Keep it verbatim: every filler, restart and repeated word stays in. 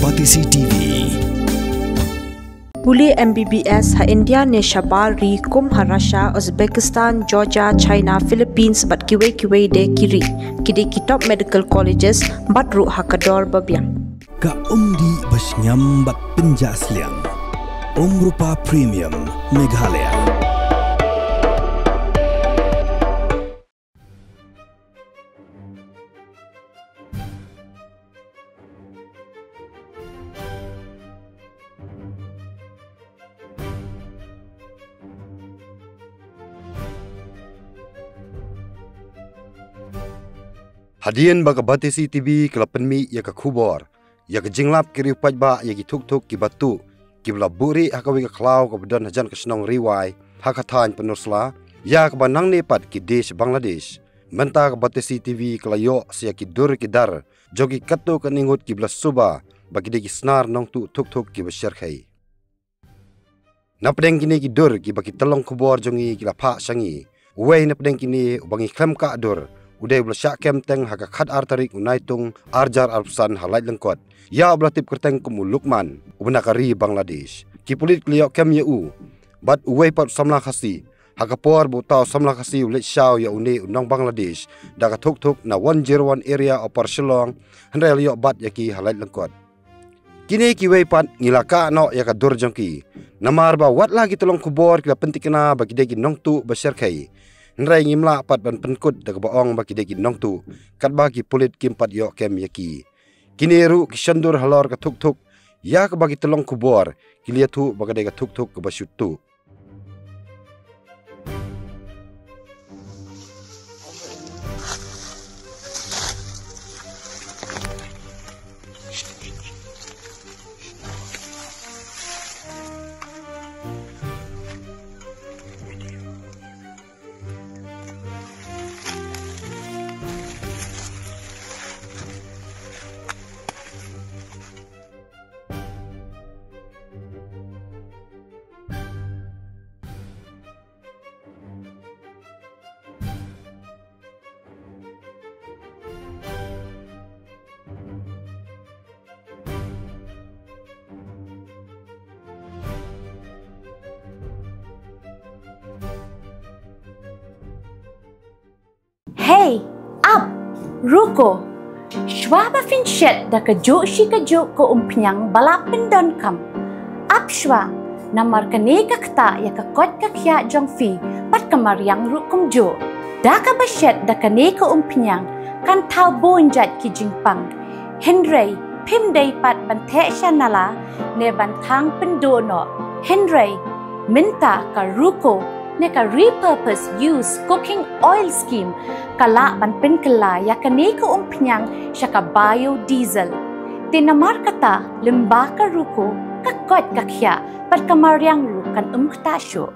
Batesi T V. Pule M B B S ha India ne shabar ri kum ha Russia, Uzbekistan, Georgia, China, Philippines bad kiwei kiwei de ki ri. Ki dei ki top medical colleges bad ruh ha ka dor ba biang. Ka umdih ba shngiam bad pynjah sliang. Umrupa Premium Meghalaya. Hadien ba ka Batesi T V ka la pynmih ïa ka khubor ïa ka jinglap ki riewpaidbah ïa ki thukthuk kiba tuh, kiba la buhrieh ha kawei ka khlaw kaba don hajan ka shnong Ri Wai ha ka thaiñ Pynursla, ïa kaba nangne pat ki die sha Bangladesh. Mynta ka Batesi T V ka la ïoh sa ïa ki dur ki dar jong ki katto katne ngut kiba la suba ba ki dei ki snar nongtuh thukthuk kiba shyrkhei. Napdeng kine ki dur kiba ki tyllong khubor jong ngi ki la phah sha ngi, uwei napdeng kine uba ngi khlem kah dur u dei uba la shah kem teng ha ka khatar tarik u Naitung arhajar arphew san ha Laitlyngkot, ïa uba la tip kyrteng kum u Lukman, uba na ka ri Bangladesh. Ki pulit ki la ïoh kem ïa u bad uwei pat u samla Khasi ha ka por ba uta u samla Khasi u leit shaw ïa une u nong Bangladesh da ka thukthuk na one zero one area Upper Shillong, hynrei la ïoh bat ïa ki ha Laitlyngkot. Kine kiwei pat ngi la kah noh ïa ka dur jong ki, namar ba wat la ki tyllong khubor ki la pynthikna ba ki dei ki nongtuh ba shyrkhei, hynrei ngim lah pat ban pynkut da kaba ong ba ki dei ki nongtuh, katba ki pulit kim pat ïoh kem ïa ki. Kine ruh ki shon dur halor ka thukthuk ïa kaba ki tyllong khubor ki la ïathuh ba ka dei ka thukthuk kaba shu tuh. Hey, ap, ruko. Shwa ba phin shet da kajuh shi kajuh ka umphniang ba la pyndonkam, ap shwa, namar kane ka ktah ïa ka koit ka khiah jong phi bad ka mariang ruh kumjuh. Da kaba shet da kane ka umphniang kan thaw bun jait ki jingpang. Hynrei phim dei pat ban theh sha nala ne ban thang pynduh noh. Hynrei mynta ka ruko ne ka repurpose use cooking oil scheme ka lah ban pynkylla ïa kane ka umphniang sha ka biodiesel. Te namar kata, lyngba ka ruko, ka koit ka khiah bad ka mariang ruh kan ym ktah shuh.